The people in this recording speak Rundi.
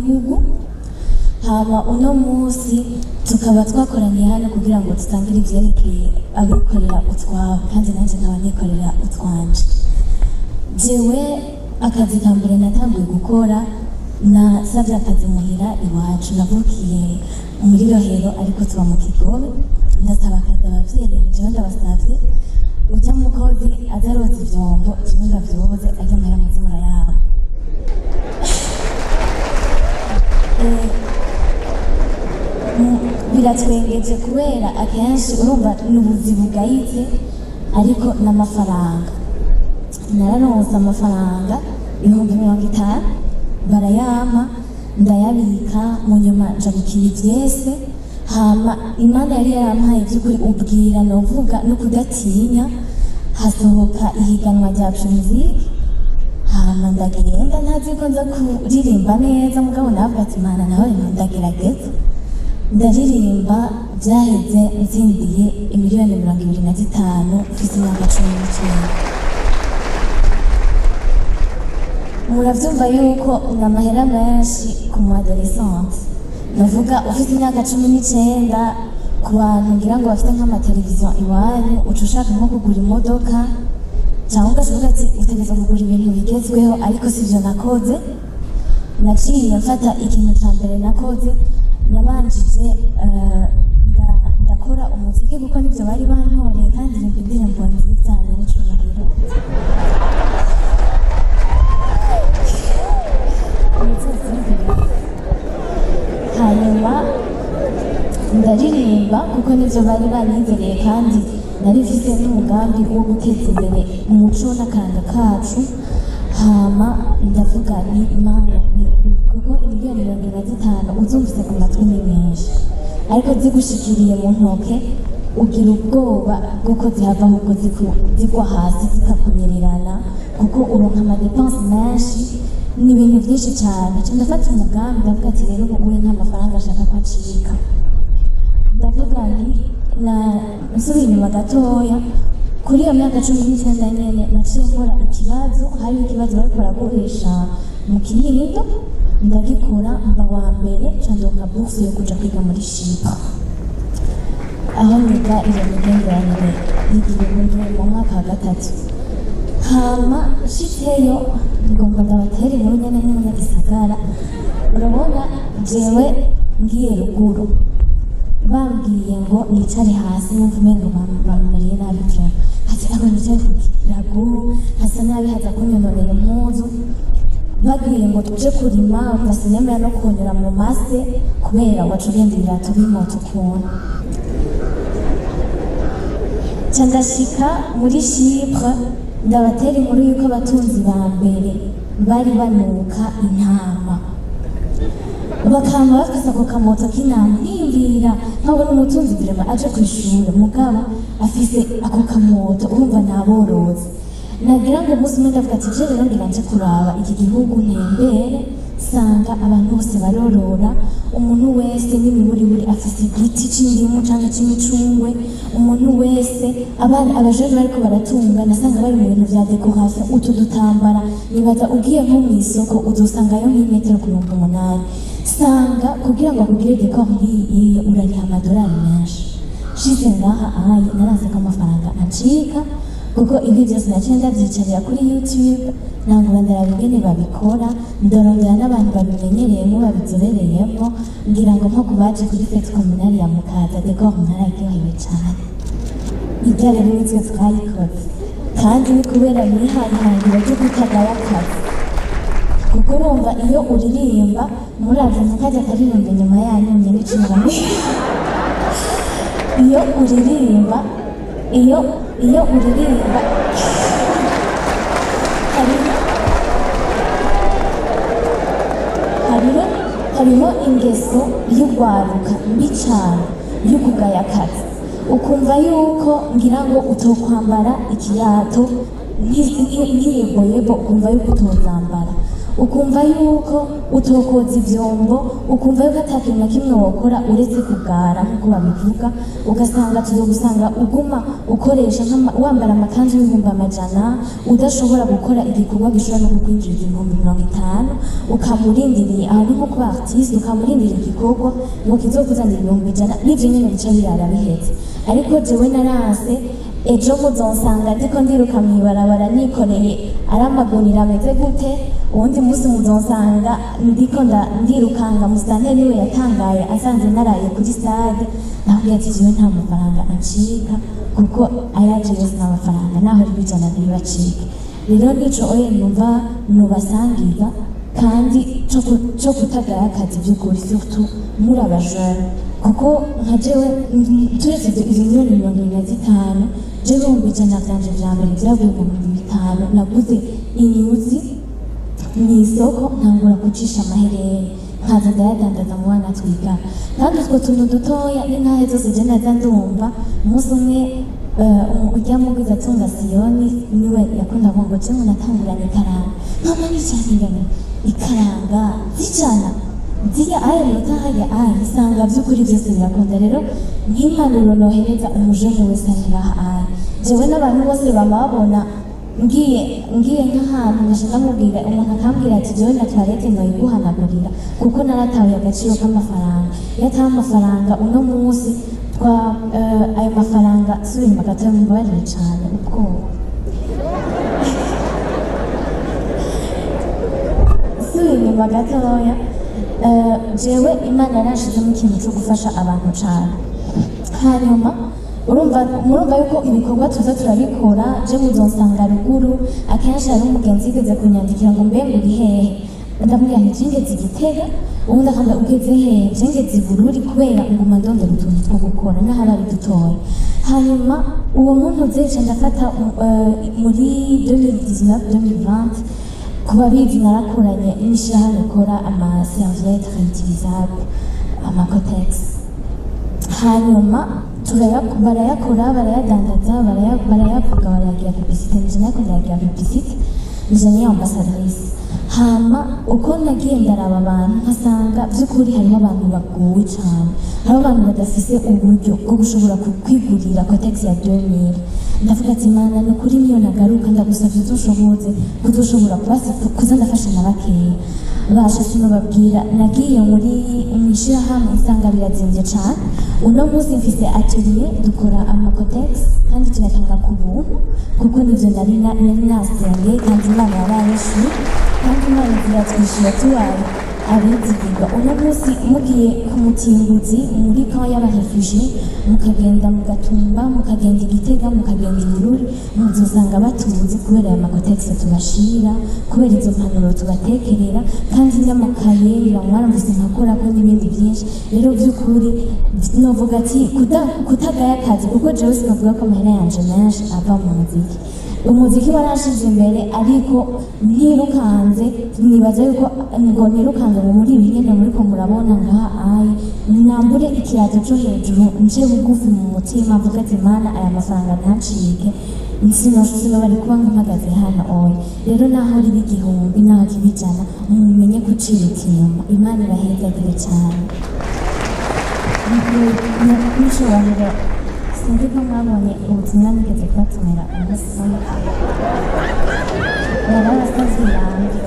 w'igihugu. Hama uno munsi tukaba twakoraniye hano kugira ngo dutangire ivyerekeye abikorera utwabo, kandi nanje nkaba nikorera utwanje. Jewe akazi ka mbere natanguye gukora, nasavye akazi muhira iwacu. Navukiye muri Rohero ariko tuba mu Kigobe. Ndasaba akazi abavyeyi, jewe ndabasavye urya mukozi aza aroza ivyombo, jewe ndavyoze, arya amahera muze murayampa. Biratwengeje kubera akenshi urumva ni ubuzi bugayitse ariko n'amafaranga. Nararonse amafaranga 50,000 barayampa, ndayabika, mu nyuma nja gukina ivyese. Hama Imana yari yarampaye vy'ukuri ubwira novuga no kudatinya, hasohoka ihiganwa rya Primusic. Hama ndagenda ntazi ko nza kuririmba neza, mugabo navuga ati Imana nawe ndagerageza, ndaririmba. Vyaheze ntsindiye 25 miliyoni mfise imyaka 19. Muravyumva yuko ni amahera menshi ku mu adolescente, navuga ufite imyaka 19. Ku bantu ngira ngo bafite nk'amateleviziyo iwanyu, uca ushaka nko kugura imodoka cyangwa ugaca ati utegerezwa kugura ibintu bigezweho, ariko sivyo nakoze. Naciye mfata ikintu ca mbere nakoze, nabanjije ndakora umuziki kuko nivyo bari bantoreye, kandi ndirimba indirimbo nziza n'icubahiro. Hanyuma ndaririmba kuko nivyo bari banizereye, kandi nari mfise n'umugambi wo guteza imbere umuco n'akaranga kacu. Hama ndavuga ni Imana, kuko 25 miliyoni uzumvise ku matwi ni menshi, ariko zigushikiriye mu ntoke ugira ubwoba bw'uko zihava ahubwo zigwa hasi zikakunyererana, kuko uronka amadépenses menshi, ni ibintu byinshi cyane. Nca ndafata umugambi, ndavuga ati rero ubu nta mafaranga ashaka ko acika. Ndavuga nti na nsubiye inyuma gatoya, kuri iyo myaka 19 nyene naciye nkora ikibazo. Hariho ikibazo bariko barakoresha mu Kinindo, ndagikora mba wa mbere, nca ndonka bourse yo kuja kwiga muri Chypre, aho niga iyo migenderanire y'igihugu mu mwaka wa gatatu. Hama nshitseyo, ngomba ndabatera inkuru nyene nk'umunyagisagara. Urabona jewe ngiye ruguru, bambwiye ngo nicare hasi, numva umengo bamumeriye nabi vraiment. Ati aho nicare ku kirago hasa nabi, haza kunyononera impuzu. Bagiye ngo tuje kurima, umva sinemera no kunyura mu mase kubera waca ugenda ibirato b'imoto ukuntu. Nca ndashika muri Chypre, ndabatera inkuru yuko abatunzi ba mbere bari banuka intama, bakama bafise ako kamoto k'intama. Niyumvira nkabona umutunzi vraiment aje kw'ishure, mugabo afise ako kamoto, urumva naborozi. Nagira ngo umunsi umwe ndavuga ati je rero ngira nje kuraba iki gihugu ntembere, sanga abantu bose barorora, umuntu wese n'imiburiburi afise igiti c'indimu canke c'imicungwe, umuntu wese abana abajene bariko baratunga, nasanga bari mu bintu vya décoration, utu dutambara. Nibaza ugiye nko mw'isoko uzosangayo nk'imetero ku 80, sanga kugira ngo akugire décor nk'iyi urariha amadolari menshi. Shize ngaha ahaye naranse ko amafaranga acika, kuko ibi byose naciye ndavyicarira kuri YouTube, nangura ndaraba ingene babikora, ndarondera n'abantu babimenyereyemo babizobereyemo. Ngira ngo nko kubaje kuri fête communale ya Mukaza, décor mwararyohewe cane. Ibyo rero nitwe twayikoze, kandi ni kubera nihaye ihangiro ryo kutagaya akazi, kuko urumva iyo uririmba muraza ntukajya akaririmba inyuma yanyu n'icunga. Iyo uririmba, iyo uririmba hariho ingeso y'urwaruka mbi cane yo kugaya akazi, ukumva yuko ngira ngo utokwambara ikirato nk'iyeboyebo, ukumva yuko utozambara. Ukumva yuko utokoza ivyombo, ukumva yuko ata kintu na kimwe wokora uretse kugara nk'uko babivuga. Ugasanga tuzogusanga uguma ukoresha wambara amakanzu 100,000, udashobora gukora igikorwa gishobora no kukwinjiriza 50,000, ukamurindiriye aho ni nko kuba artiste, ukamurindiriye igikorwa ngo kizokuzanira 100,000, n'ivyo nyene bica birara biheze. Ariko jewe naranse, ejo muzonsanga ndiko ndiruka mw'ibarabara nikoreye ari amagunira ameze gute, uwundi munsi muzonsanga ndiko ndirukanga. Musitanteri niwe yatangaye asanze naraye kuri stade. Nakubwiye ati jewe nta mafaranga ancika, kuko ayaje yose ni amafaranga, naho riba 100 ntibacike. Rero nico oye numva nubasangiza, kandi co kutagaya akazi by'ukuri, surtout muri abajene, kuko nka jewe turetse izo 75,000,000, jewe 100,000 vyanje vya mbere vyavuye mu 5000. Naguze inyuzi mw'isoko, ntangura kucisha amaherere, nkaza ndayadandaza mu bana twigana. Kandi utwo tuntu dutoya n'intahe zose je naza ndumva. Umunsi umwe ujya mugwiza atunga Siyoni niwe yakunda kuvuga ngo jewe natanguranye ikaranga, mama nicaranganye ikaranga zijana ziya aya minota hajya aya nsanga by'ukuri byose birakunda. Rero nk'impanuro nohereza umujene wese ari ngaha aya, jewe n'abantu bose bama babona ngiye nk'ahantu nkaca ndamubwira, umuntu akambwira ati jewe na toilette noyiguhanagurira, kuko naratahuye agaciro k'amafaranga. Iyo atari amafaranga uno munsi twa ayo mafaranga subira inyuma gatoya, mumbabarire cane ubwoba, subira inyuma gatoya. Jewe Imana yaranshizemo ikintu cyo gufasha abantu cane. Hanyuma murumva yuko ibikorwa tuza turabikora, je muzonsanga ruguru akenshi. Hari umugenzi yigeze kunyandikira ngo mbe uri hehe, ndamubwira nti jengeze Igitega. Ubundi akambwira ugeze hehe, jengeze i Bururi, kubera nguma ndondera utuntu two gukora n'aho ari dutoya. Hanyuma uwo muntu uzeca ndafata muri 2019 2020, ku babizi narakoranye n'ishirahamwe rikora ama serviette réutilisable, ama Kotex. Hanyuma barayakora, barayadandaza, barayavuga, barayagira publicité. Nije nariko ndayagira publicité, nije niyo ambassadrice. Hama uko nagiye ndaraba abantu, nkasanga by'ukuri harimo abantu bagowe cyane, harimo abantu badafise uburyo bwo gushobora kwigurira Kotex ya 2000. Ndavuga ati Mana, ni ukuri niyo nagaruka ndagusavye uzushoboze kuzoshobora kuza ndafasha na bakeya basha. Sinobabwira, nagiye muri mw'ishirahamwe nsanga birazimvye cane. Uno munsi mfise atelier, dukora ama Kotex kandi tuyatanga ku buntu, kuko nivyo nari nasengeye, kandi Imana yaranyishuye, kandi Imana ziratwishyura tubaye abizigirwa. Uno munsi mugiye ku Mutimbuzi muri camp y'aba réfugiés, mukagenda mu Gatumba, mukagenda Igitega, mukagenda i Bururi, muzosanga batuzi kubera aya ma Kotex tubashira, kubera izo mpanuro tubatekerera, kandi n'amakaye mwaramvise nkakorako n'ibindi byinshi. Rero by'ukuri novuga ati kutagaya akazi, kuko jewe sinavuga ko amahera yanje menshi ava mu muziki. Umuziki warashize imbere, ariko ntirukanze, nibaza yuko ngo ntirukanze ngo muri ibi nyene muriko murabona ngaha ayi nambure ikirato co hejuru, nce bugufi mu mutima, mvuga ati Mana, aya mafaranga ntacike, sinoba kuba mpagaze hano oya. Rero naho riba 1000, naho kiba 100, mumenye gucirika inyuma. Imana irahezagire cyane n'icubahiro. Sinzi ko mwabonye ubutumwa nigeze kubatumira umunsi umwe, yarabasavye yambi.